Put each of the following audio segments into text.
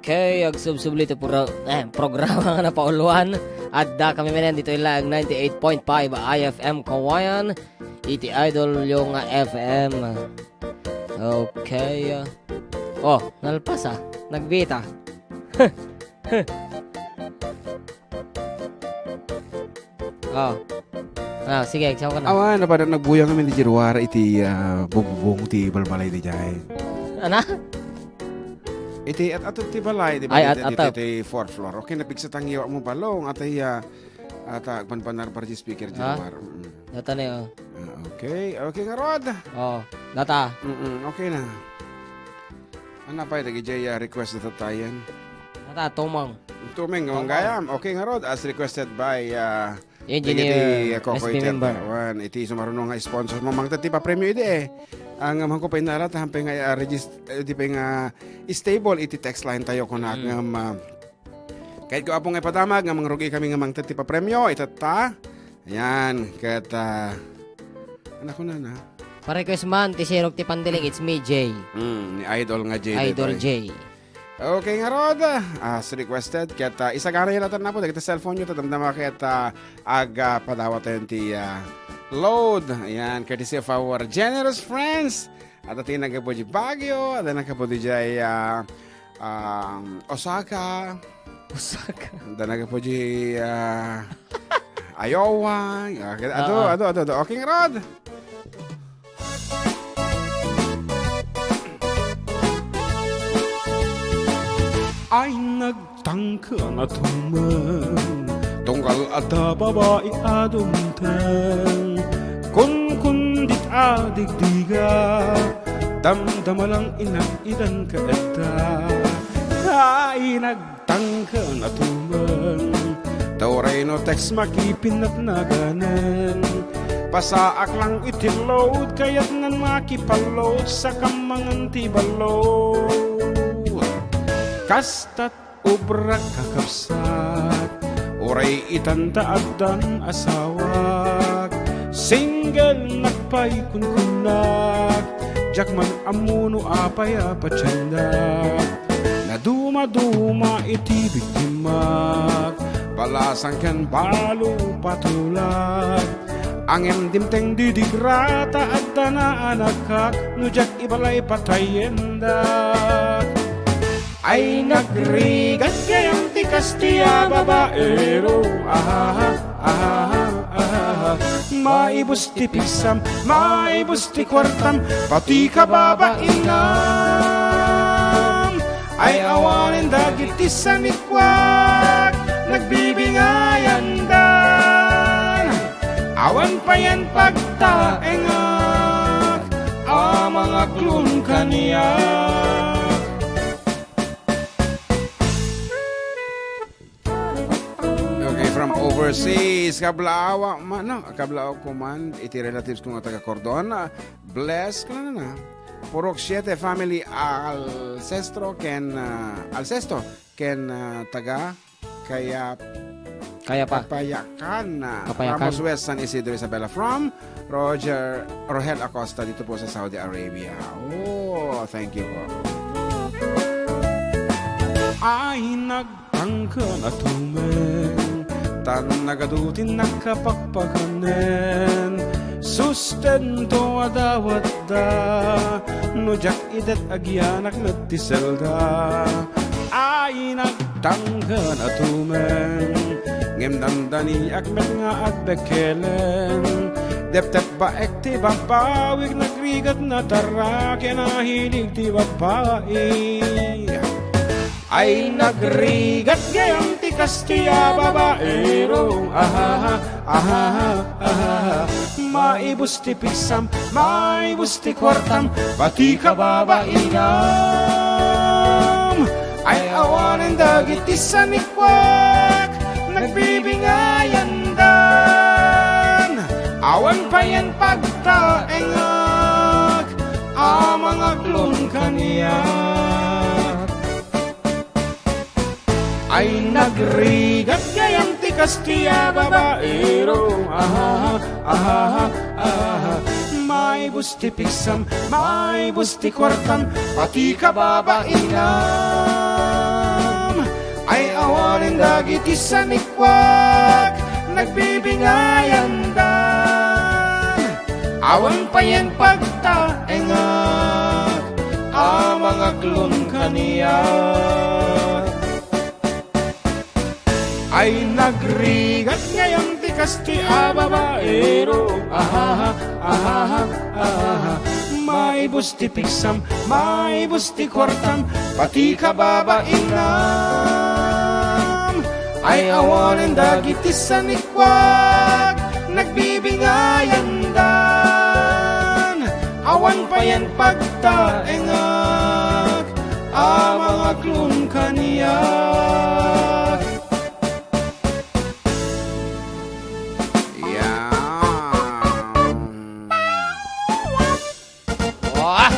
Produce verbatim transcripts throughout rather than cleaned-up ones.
Okay, agsubsubli ti pro-, eh, programa nga napauluan. Adda kami manen ditoy laeng ninety-eight point five I F M Kawayan. Iti idol yo nga F M. Okay. Oh, nalpas, ah. Nagbita. Oh. Ah, sige, agsaw ka na. Awan, napadat nagbuyang amin di Jeruara iti, ah, bubong ti balbalay di jay. Ana? Iti at-, ato ti balay, di ba? Ay, iti, at-, iti, ato. Iti fourth floor. Okay, napigsa tang iwa mo balong. Atay, ah, ata, agbanbanar para di speaker, Ah? Jeruara. Mm. Data na yun. Ah, okay. Okay, ngarod. Oh, data. Mm-mm, okay na. Ano pa yung nag-ijay, ah, request na tatayan? Data, tumang. Tumang, Tumang. Gayam. Okay, ngarod. As requested by, ah, Engineer dagiti, ah, Kokoy S B member. Tertawan. Iti sumaruno nga sponsor mo, mangted ti papremyo idi, eh. Ang, um, ko pa inalat, hampay nga, ah, regist-, eh, di pa nga stable iti text line tayo, kunak, Mm. nga, um, ah, kahit ko apo nga ipadamag, nga mangrugi kami nga mangted ti papremyo, itatta. Ayan, ket, ah, anak ko na na. Pa-request man, ti sirok ti pandiling, it's me, Jay. Mm, ni Idol nga Jay, Idol Jay. Okay, ngarod, as requested, ket, ah, isagana yo latta na po, dagiti cellphone yo, ta damdama ket, ah, ag, ah, padawat tayo ti, ah, load. Ayan, courtesy of our generous friends. At ati nagkapo di Baguio, at nagkapo di jay, ah, um, Osaka. Osaka. At nagkapo di, ah, Iowa. Okay, ado, Oo. ado, ado, ado. Okay, ngarod. Ay, nagtangken a tumeng, tunggal adda babai a dumteng. Kunkundit a digdiga, damdama lang inak idan ka adda. Ay, nag- tangken a tumeng. Ta uray no text makipinnatnaganen. Pasaak lang iti load, kayatnan makipaload, sakam mangan ti ballo. Kastat ubrak kakabsat, uray itan ta addan asawak. Single nak pay kunkunak, diak man ammo no apay a patiendak. Nadumaduma iti biktimak, balasan ken balo patulak. Ngem dimteng didigra ta adda naanakak, no diak ibalay patayendak. Ay, nagrigat gayam ti Kastia babaero, ahaha, ahaha, ahaha. Maibus ti pigsam, maibus ti kuartam, pati kababainam. Ay, awanen dagiti sanikuak, nagbibingayandan. Awan payen pagtaengak, a mangaglon kaniak. Okay, from overseas, kablaawa, ma-, no, kablaaw ko man, iti relatives ko nga taga Cordon, ah, bless ko na na. Purok siete family, Alsestro ken, ah, Alsesto ken, ah, taga Kaya-, Kaya pa. Kapayakan, ah, Kapayakan. Ramos West, San Isidro, Isabela. From Roger, Rohel Acosta, dito po sa Saudi Arabia. Oh, thank you po. Ay, nagtangken a tumeng, tan nagadu ti nakapakpakanen. Sustento a dawatda, no diak idet agianak met ti selda. Ay, nagtangken a tumeng, ngem dandaniak met nga agbekkelen. Deptet baek ti babawik, nagrigat natarra ken nahilig ti babbai. Ay, nagrigat gayam ti Kastia babaero, ahaha, ahaha, ahaha. Maibus ti pigsam, maibus ti kuartam, pati kababainam. Ay, awanen dagiti sanikuak, nagbibingayandan. Awan payen pagtaengak, a mangaglon kaniak. Ay, nagrigat gayam ti Kastia babaero, ahaha, ahaha, ahaha. Maibus ti pigsam, maibus ti kuartam, pati kababainam. Awanen dagiti sanikuak, nagbibingayandan. Awan payen pagtaengak a mangaklon kaniak. Ay nagrigat ngayon ti kasti a babaero. Ahaha, ahaha, ahaha. Maibus ti pigsam, maibus ti kuartam, pati kababainam. Ay awanen dagiti sanikuak, nagbibingayandan. Awan payen pagtaengak a mangaklon kaniak. Yeah. Wah!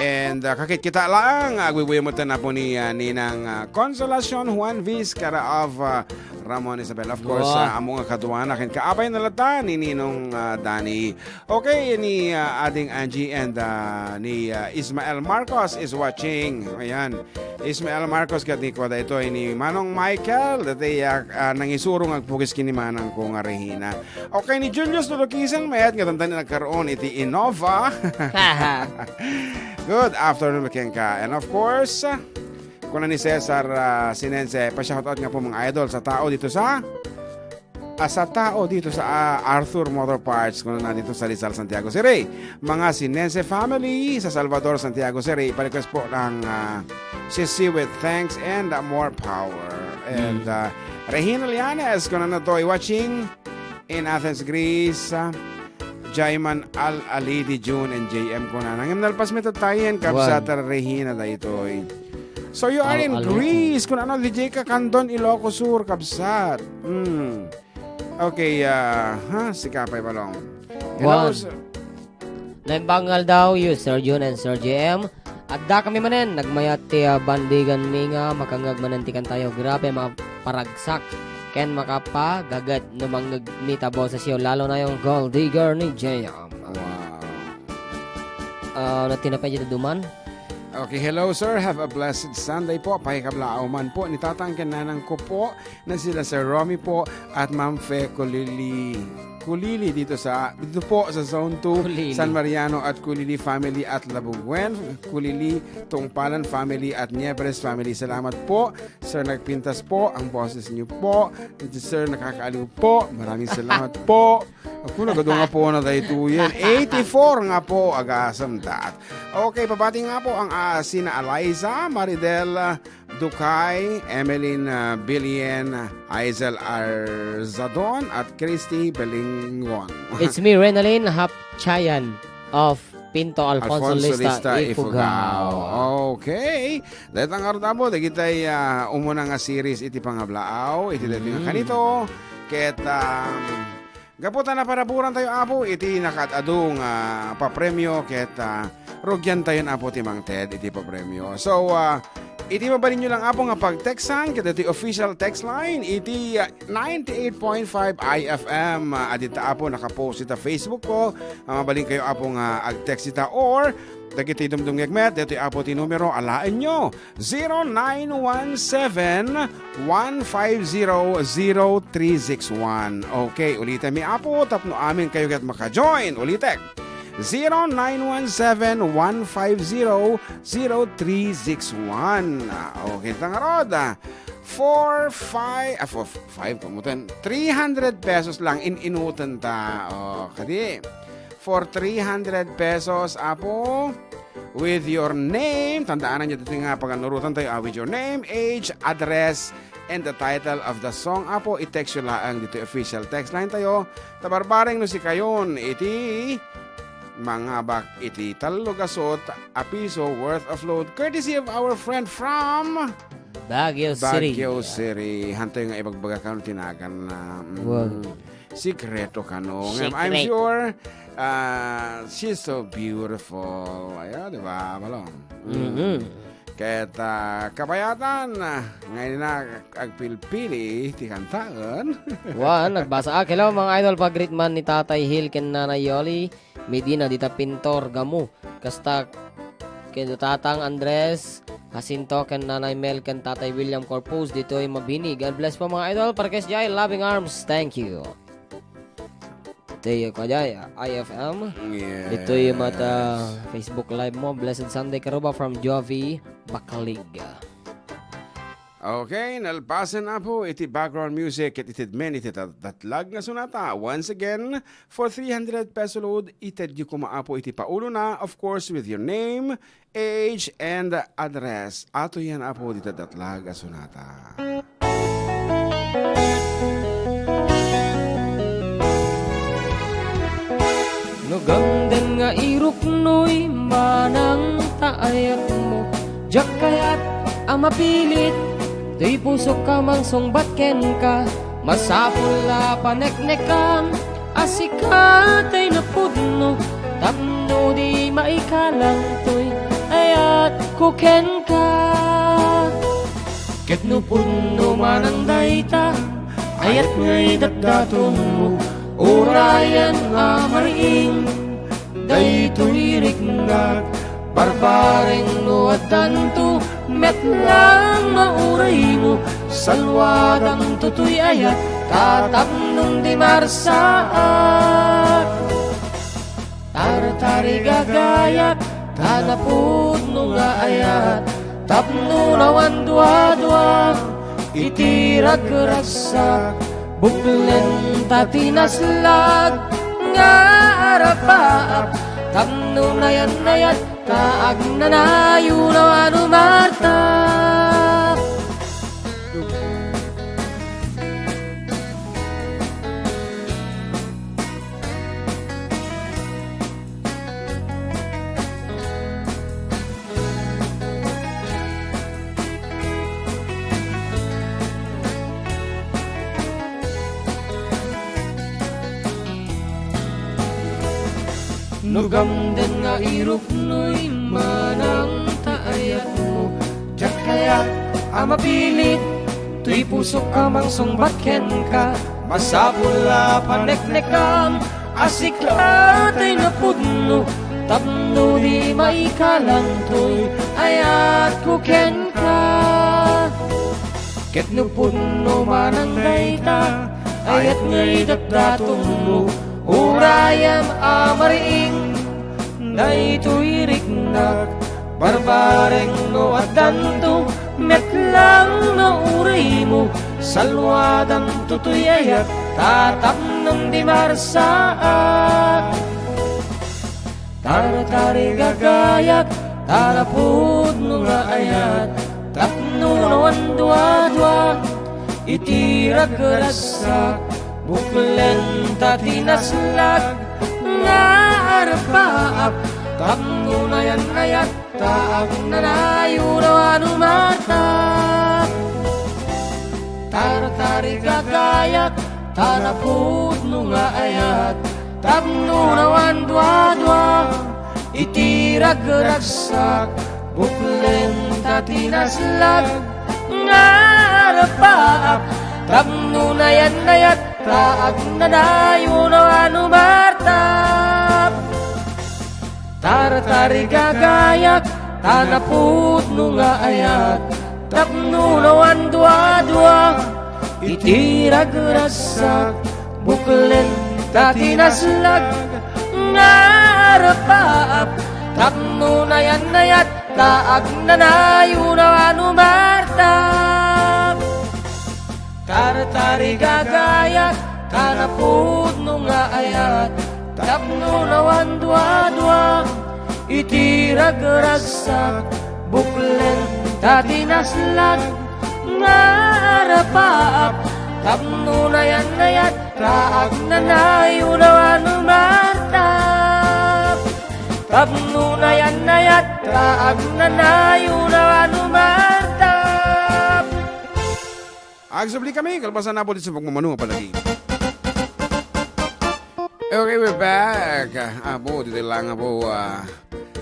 And, uh, kakit kita lang, uh, agbubuya mo tan apo ni, uh, Ninang, uh, Consolacion Juan Vizcarra of, uh, Ramon Isabel. Of course, Wah. uh, amo nga kaduana ken kaabay na latta ni Ninong, uh, Danny. Okay, ni, uh, Ading Angie and, uh, ni, uh, Ismael Marcos is watching. Ayan. Ismael Marcos ket ni kuwa daytoy ni Manong Michael. Dati, uh, uh, nangisuro nga agpugis ken ni Manang ko nga Regina. Okay, ni Julius Lulukisang mayat nga tantan nagkaroon iti Innova. Good afternoon, kenka. And of course, uh, kuna ni Cesar, uh, Sinense, pa-shoutout nga po mga idol sa tao dito sa, ah, sa tao dito sa, ah, Arthur Motor Parts, kuna na dito sa Rizal, Santiago City. Mga Sinense family sa Salvador, Santiago City, pa-request po ng, ah, Sisi with thanks and, ah, more power. And, Mm. ah, Regina Lianes, kuna na to, watching in Athens, Greece. Ah, Jaiman Al Ali di June and J M kuna na. Ngem nalpas mi tattayen, kabsat Wan. Regina daytoy. So you are Al in Ali. Greece, kuna na, di jay ka Candon, Ilocos Sur, kabsat. Hmm. Okay, ah, ha, sika pay balong. Hello, Wan. sir. Naimbag nga aldaw, you, Sir Jun and Sir J M. Adda kami manen, nagmayat ti, ah, bandigan mi nga makangngeg manen ti kantayo. Grabe, makaparagsak ken makapagaget no mangngeg mi ta bosesyo, lalo na yung Gold Digger ni J M. Wow. Ah, natinapay dito duman. Okay, hello sir. Have a blessed Sunday po. Pakikablaaw man po ni tatang ken nanang ko po na sila Sir Romy po at Ma'am Fe Kulili. Kulili dito sa, dito po sa Zone two, Kulili. San Mariano at Kulili family at Labuguen, Kulili, Tungpalan family at Niebres family. Salamat po, Sir Nagpintas po, ang boses niyo po. Ito, Sir, nakakaaliw po. Maraming salamat po. Ako, nagado nga po na tayo tuyen. Eighty-four nga po, agasam dat. Okay, pabati nga po ang, ah, sina Eliza, Maridel, Ducay, Emeline, ah, Bilien, Aizel Arzadon, at Christy Belingon. It's me, Renalyn Hapchayan of Pinto Alfonso Alfonso Lista, Lista, Ifugao. Ifugao. Okay. Dahil ang arda po, dagitay, ah, umuna nga series iti pangablaaw, iti dati nga Mm. kanito. Ket, um, Gapu ta naparaburan tayo, Apo, iti nakaad-adu nga papremio ket, ah, rugian tayon, Apo, ti mangted iti papremio. So, ah, iti mabalin nyo lang, Apo, nga pagtextan ket iti official text line iti, ah, ninety-eight point five I F M, ah, adita, Apo, nakapost ita Facebook ko. Ah, mabalin kayo, Apo, nga agtext ita or dagiti dumdumngeg met, ditoy, Apo, ti numero, alaen nyo. Zero nine one seven, one five zero, zero three six one. Okay, ulitan mi, Apo, tapno amin kayo ket maka-join. Ulitek, zero nine one seven, one five zero, zero three six one. Ah, okay, ta ngarud, ah, four, five, ah, four, five, kamutan, three hundred pesos lang in-inutan ta. Oh, kadi, for three hundred pesos, Apo, with your name. Tandaan nyo dito nga paganurutan tayo, ah, with your name, age, address, and the title of the song. Apo, i-text nyo laang dito official text line tayo. Tabarbareng no sikayon, iti mangabak iti tallo gasut a piso worth of load courtesy of our friend from Baguio City. Baguio City. Hantoy nga ibagbaga kano tinagan na, mm, Wow. Sikreto kano. Ngem, I'm Secret. sure, ah, she's so beautiful. Ayan, di ba, Balong? Mm. Mhm. Ket, ah, kabayatan, ah, ngayon na agpilpili ti kantaen. Wan, nagbasa. Ah, hello, mga idol, pag-greet man ni Tatay Hil ken Nanay Yoli Medina, dita Pintor, Gamu. Kasta ken Tatang Andres Jacinto, ken Nanay Mel, ken Tatay William Corpus, ditoy Mabini. God bless po, mga idol. Parkes Jai, loving arms. Thank you. Ditoy, kajay, I F M. Yes. Ditoy mata Facebook Live mo. Blessed Sunday, Karuba, from Jovi Baklig. Okay, nalpasen, Apo, iti background music ket ited men iti tat-, tatlag nga sonata. Once again, for three hundred peso load, itedyo koma, Apo, iti paulona, of course, with your name, age, and address. Ato yan, Apo, dita tatlag a sonata. No gamden nga iruknoy manang ta ayatmo, diak kayat a mapilit, toy pusok a mangsungbat kenka, masapul a paneknekan a sika tay napudno, tapno di maikalang toy ayatko kenka. Ket no pudno manen dayta, ayat ngay datdatonmo, urayan a mariing, daytoy riknak, barbareng no addanto, met lang mauraymo, salwadam toy ayat, ta tapnon di marsaak. Tartarigagayak, ta napudno nga ayat, tapno nawan duadua, iti ragragsak, buklen ta tinaslag, nga arapaap, tapno nayan-nayat, ta agnanayon a no Marta. No gamden nga iruknoy manang ta ayatmo, diak kayat a mapilit, toy pusok a mangsungbat kenka, masapul a paneknekam a sika tay napudno, tapno di maikalang toy ayatko kenka. Ket no pudno manen dayta, ayat ngay datdatonmo, urayam a mariing, daytoy riknak, barbareng no addanto, met lang no uraymo, salwadam toy ayat, ta tapnon di marsaak. Tartarigagayak, ta napudno nga ayat, tapno nawan duadua, iti ragragsak, buklen ta tinaslag, nga arapaap, tapno nayan-nayat, ta agnanayon a no Marta. Tartarigagayak, ta napudno nga ayat, tapno nawan duadua, iti ragragsak, buklen ta tinaslag, nga arapaap, tapno nayan-nayat, ta agnanayon a no Marta. Tartarigagayak, ta napudno nga ayat, tapno nawan duadua, iti ragragsak, buklen ta tinaslag, nga arapaap, tapno nayan-nayat, ta agnanayon a no Marta. Tartarigagayak, ta napudno nga ayat, tapno nawan duadua, iti ragragsak, buklen ta tinaslag, nga arapaap, tapno nayan-nayat, ta agnanayon a no Marta. Tapno nayan-nayat, ta agnanayon a no Marta. Agsubli kami, kalpasan na po dito sa pagmamano, palagi. Okay, we're back. Amo, dito lang po, ah,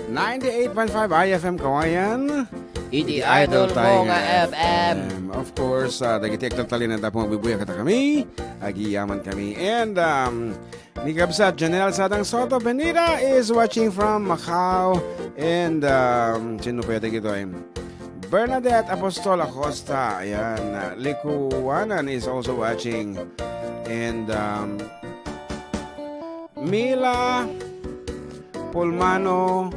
ninety-eight point five I F M Kawayan. Iti idol mo nga F M. Of course, ah, dagiti agtaltalinaen ta po, mabubuya kata kami. Agiyaman kami. And, um, Ni Kabsat Janelle Sadang Soto Benita is watching from Macau. And, um, sino pa yata ito, eh? Bernadette Apostol Acosta. Ayan, uh, Likuwanan is also watching. And, um, Mila Pulmano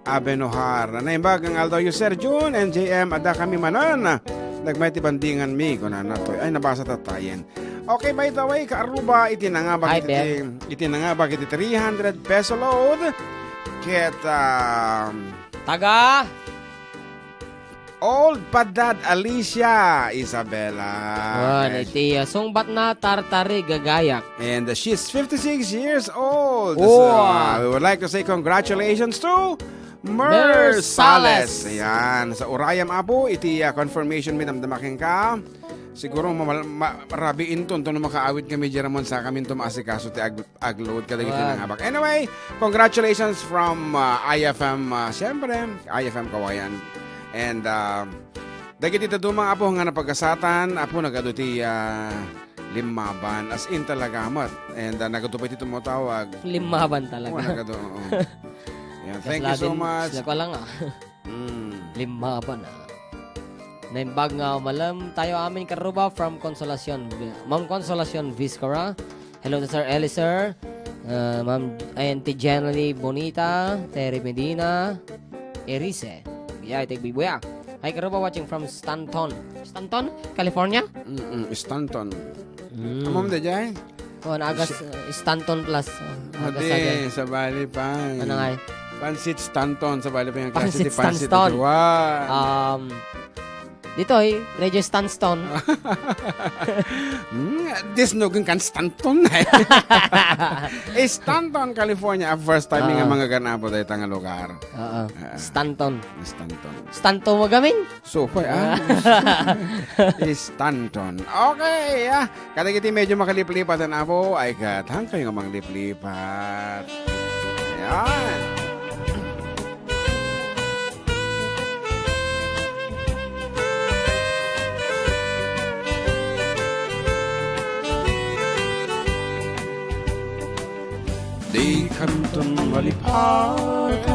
Abenohar. Naimbag nga aldawyo, Sir Jun and J M, adda kami manen. Nagmay ti bandingan mi, kunana to. Ay, nabasa ta tayen. Okay, by the way, kaaruba, iti nangabak Hi, iti, Bel. Iti nangabak iti three hundred peso load. Ket, um, Taga? Old Padad Alicia Isabela. Wan, iti, uh, sungbat na Tartari Gagayak. And, uh, she's fifty-six years old. So, Wow. uh, we would like to say congratulations to Mer Mer Sales. Sales. Ayan. Sa urayam, Apo, iti, uh, confirmation mi damdama kenka. Siguro, mamal-, ma-, rabiin to, no makaawit kami, Jeramon, sa kami to maasikaso ti ag-, agload kadagiti Wow. nangabak. Anyway, congratulations from, uh, I F M, uh, siyempre, I F M Kawayan. And, uh, dagiti daduma, Apo, nga napagasatan, Apo, nagadu ti, uh, limmaban. As in talaga, mat. And, uh, nagadu pa iti tumutawag. Limmaban talaga. Oo, nagadu, oo. Yan. Thank you so Latin, much. Sila ko lang, ah. Mm. Limmaban, ah. Naimbag nga malam tayo amin karuba from Consolacion, Ma'am Consolacion Vizcara. Hello to Sir Eli, sir. Uh, Ma'am, ayan, ti Jenny Bonita, Terry Medina, Erice. Yeah, take bibuya. Hi, karuba, watching from Stanton. Stanton, California? Mm-mm, Stanton. Mm. Amom da jay? Oh, naagas, Si- uh, Stanton Plus. Uh, naagas Adi, sa dyan. Sabali pa. Ano nga eh? Pansit Stanton, sabali pa yung klase Pansit di pansit Stanton. Diwa. Um, dito eh, Regis Stanston. Hmm, this no kan Stanton. Eh, Stanton, California. First time nga Ah. mga ganabo dahil tanga lugar. Oo. Ah. Stanton. Stanton. Stanton mo gamin? Supay, ah. Stanton. Okay, ah. Kadagiti medyo makaliplipat ang abo, ay kat, hangkayo nga mangliplipat. Ayan. Di kanton malipatan,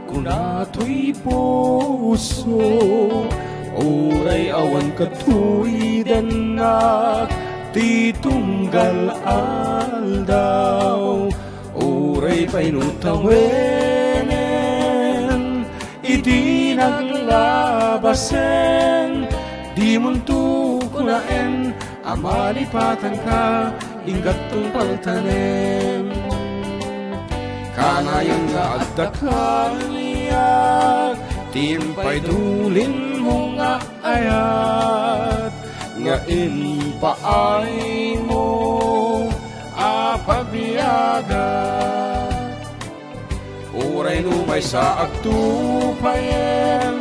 kuna toy puso, uray awan katoy dennak ti tunggal aldaw, uray pay no tawenen iti naglabasen, dimonto kunaen a malipatanka, inggaton paltanen. Kanayon nga adda kaniak ti impay dulinmo nga ayat, nga impaaymo a pagbiagat. Uray no maysa agtupayen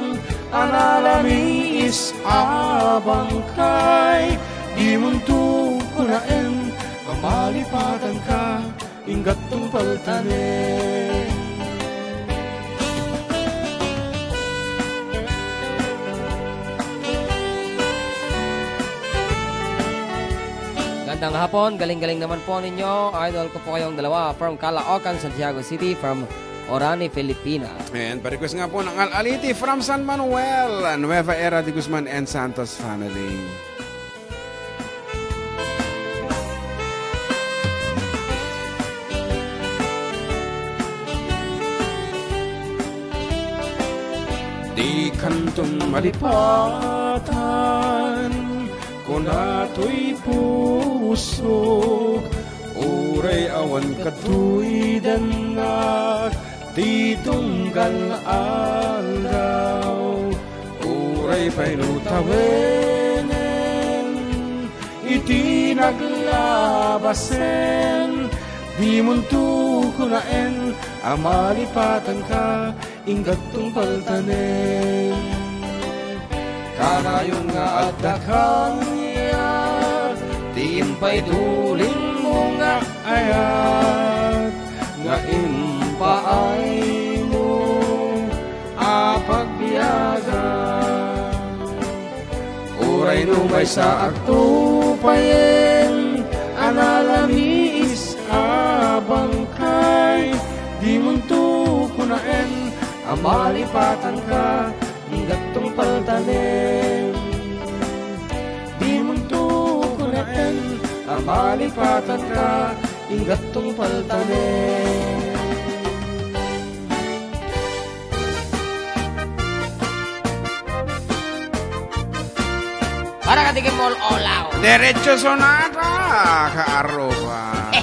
a nalamiis a bangkay, dimonto kunaen a malipatanka, inggaton paltanen. Gandang hapon, galing-galing naman po ninyo. Idol ko po kayong dalawa from Caloocan, Santiago City, from Orani, Pilipinas. And pa-request nga po ng Al-Aliti from San Manuel, Nueva Era de Guzman and Santos family. Di kanton malipatan, kuna toy pusok, uray awan katoy dennak ti tunggal aldaw, uray pay no tawenen iti naglabasen, dimonto kunaen a malipatanka, inggaton paltanen. Kanayon nga adda kaniak ti impay dulinmo nga ayat, nga impaaymo a pagbiagan. Uray no maysa agtupayen a nalami A malipatanka, inggatong paltanen. Dimonto kunaen, a malipatanka, inggatong paltanen. Para ka di kin maol-olaw. Derecho sonata, kaarruba.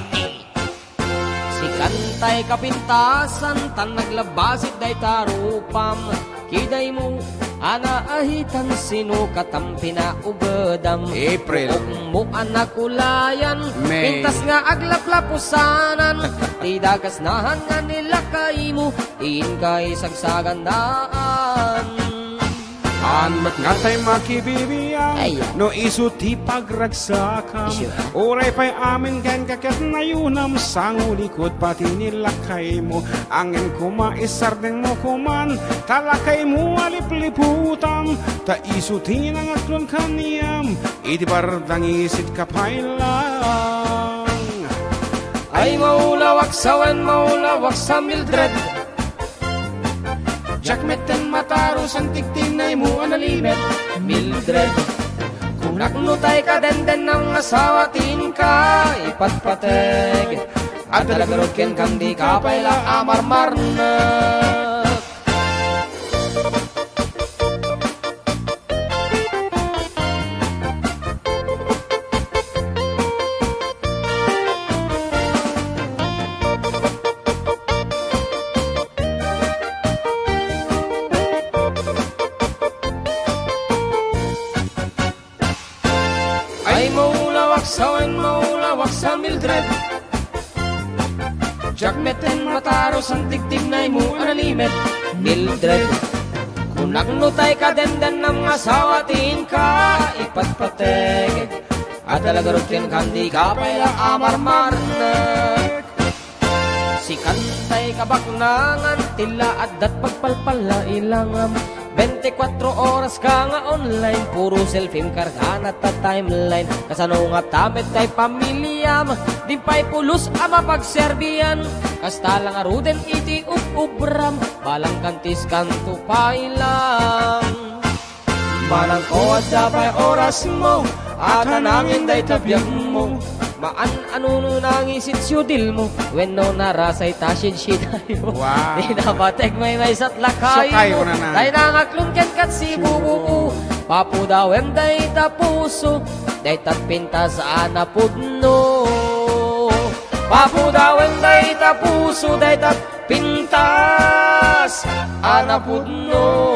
Sikantay kapintasan, tan naglabasit dayta rupam. Kidaymo a naahitan, sino katam pinaubedam? April. Ukmo a nakulayan, May. Pintas nga aglaplapusanan. Ti dagasnahan nga nilakaymo, inka isagsagannaan. An met ngatay makibibiang, ay, no isu ti pagragsakam. Isu. Uray pay amin kenka ket nayunam, sangulikud pati ni lakaymo. Angin koma isardengmo koman, ta lakaymo a lipliputam, ta isu ti nangaklon kaniam, iti bardangisit ka pay lang. Ay, maulawak sa wen, maulawak sa Mildred. Diak metten matarusan ti tigtignaymo a nalimed, Mildred. Kunak no tay kadendennam nga asawa ti inka ipatpateg. Adda la garud kenka, dika pay la a marmarnek. Ay, maulawak sa wen, maulawak sa Mildred. Diak metten matarusan ti tigtignaymo a nalimed, Mildred. Kunak no tay kadendennam nga asawa ti inka ipatpateg. Adda la garud kenka, dika pay la a marmarnek. Sikantay kabaknangan, ti la addat pagpalpalla ilangam. Bente kuatro oras ka nga online, puro selfie kargana ta timeline. Kasano ngata met tay pamiliam? Di pay pulos a mapagserbian. Kasta la ngaruden iti ub-ubram, balang kantis kanto pay lang. Manangko, adda pay orasmo, a kanangin dayta biagmo. Maan a nuno nangisit siudilmo, wenno narasay ta sidsidayo. Wow. Di napateg maymaysa ti lakaymo. Sakay ko na na. Tay nangaklon kenka ti sibubuo. Papudawem dayta puso, dayta pintas a napudno. Papudawem dayta puso, dayta pintas a napudno.